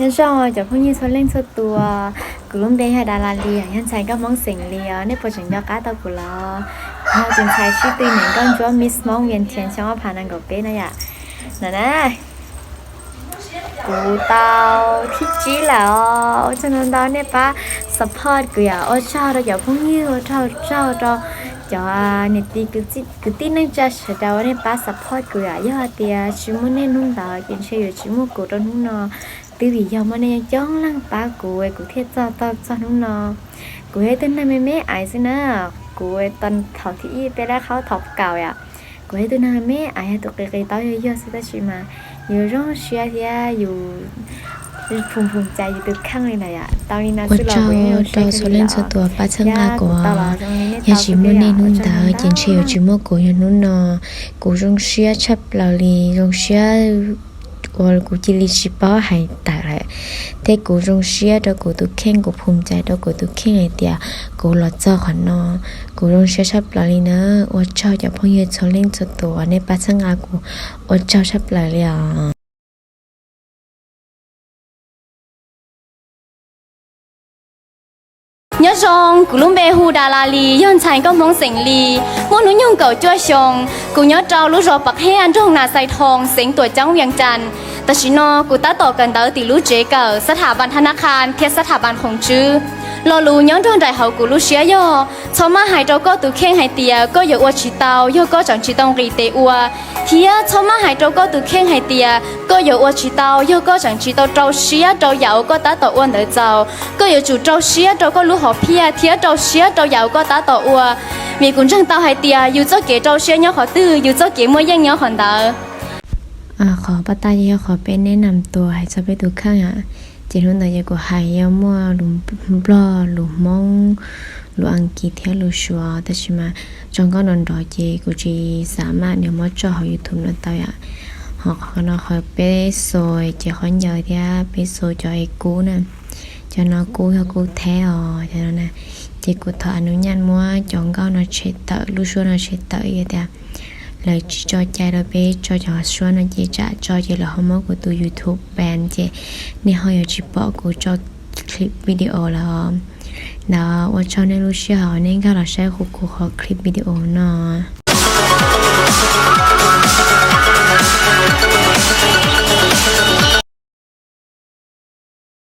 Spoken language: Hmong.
Nyob zoo cov phooj ywg txhua leej txhua tus, kuv lub npe yog Das Las Lis, yog ntxhais nkauj Hmoob xeem Lis os, nej puas tseem nco qab tau kuv los? Kuv yog tus ntxhais sib tw niam nkauj ntsuab Miss Hmoob Vias Thias xyoo ob phav nees nkaum peb na yom. No na, kuv tau thib tsib lawm os. Ua tsaug ntau ntau nej pab support kuv yom. Ua tsaug rau cov phooj ywg, ua tsaug, tsaug rau cov niam txiv kwv tij neej tsa sawv daws uas nej pab support kuv yom. Yog hais tias tsis muaj nej hnub ntawd ces ntshe yuav tsis muaj kuv rau hnub no. Twb vim yog muaj nej coob leej pab kuv es kuv thiaj txog tau txog hnub no. Kuv yog ib tug neeg me me aiv xwb na. Kuv tau thaum thib ib peb lab qhaub thaum kaum yom. Kuv yog ib tug neeg me me aiv, yog tus qis qis taub yog yog xwb, tab sis mas yus zoo siab thiab yus phum phum cai yus tus kheej li ntawd yom. Tau li no xwb los kuv yeej zoo siab kawg li lawm. Ua tsaug rau txhua leej txhua tus pab txhawb nqa kuv. Yog tsis muaj nej hnub ntawd ces ntshe yuav tsis muaj kuv yog hnub no. Kuv zoo siab tshaj plaws li, zoo siab uas kuv cia li tsis paub hais tawm lawm. Thiab kuv zoo siab rau kuv tus kheej, kuv phum cai rau kuv tus kheej hais tias kuv los txog qhov no. Kuv zoo siab tshaj plaws li na. Ua tsaug cov phooj ywg txhua leej txhua tus uas nej pab txhawb nqa kuv, ua tsaug tshaj plaws li os. Nyob zoo, kuv lub npe hu Das Las Lis, yog ntxhais nkauj Hmoob xeem Lis, muaj hnub nyoog kaum cuaj xyoo. Kuv nyob rau lub zos Pov Qhia, nroog Nas Xais Thoo, xeev Tuam Ceeb, Vias Cas. Tam sim no kuv tab tom kawm ntawv tim lub tsev kawm xab tham vas thab nab qha thiab xab tham vas khoom tswb. Lo lus nyob nrog nraim hauv kuv lub siab yog: txhob maj hais rau koj tus kheej hais tias koj yuav ua tsis tau yog koj tseem tsis tau nqis tes ua, thiab txhob maj hais rau koj tus kheej hais tias koj yuav ua tsis tau yog koj tseem tsis tau rau siab rau yam uas koj tab tom ua ntawd txaus. Koj yuav tsum rau siab rau koj lub hom phiaj thiab rau siab rau yam uas koj tab tom ua, vim kuv ntseeg tau hais tias yus txoj kev rau siab nyob qhov twg, yus txoj kev muaj yeej nyob qhov ntawd. Qhov paj taj yog qhov peb neb nam tuas hais txog peb tus kheej yom. Ces hnub ntawd ces kuv hais yog muaj lus Nplog, lus Hmoob, lus Askiv thiab lus Suav, tab sis mas tso nkauj nrov nrov ces kuv tsis xav mam nias muab tso hauv YouTube no tau yom. Ho qhov no qhov peb xo ces qhov ncaws thiab peb xo cov es kub na. Cov no kub yog kub theb os, cov no na. Ces kuv thov a nus nyaj muab cov nkauj no tshem tawm, lub suab no tshem tawm, yog tias lawv tsis tso cai rau peb tso cov suab no ces tsam tso ces lawv ho muab kuv tus YouTube ban ces nej ho yuav tsis pom kuv tso clip video lawm. Ntawd ua tsaug nej lub sij hawm nej nkag los saib kuv qhov clip video no.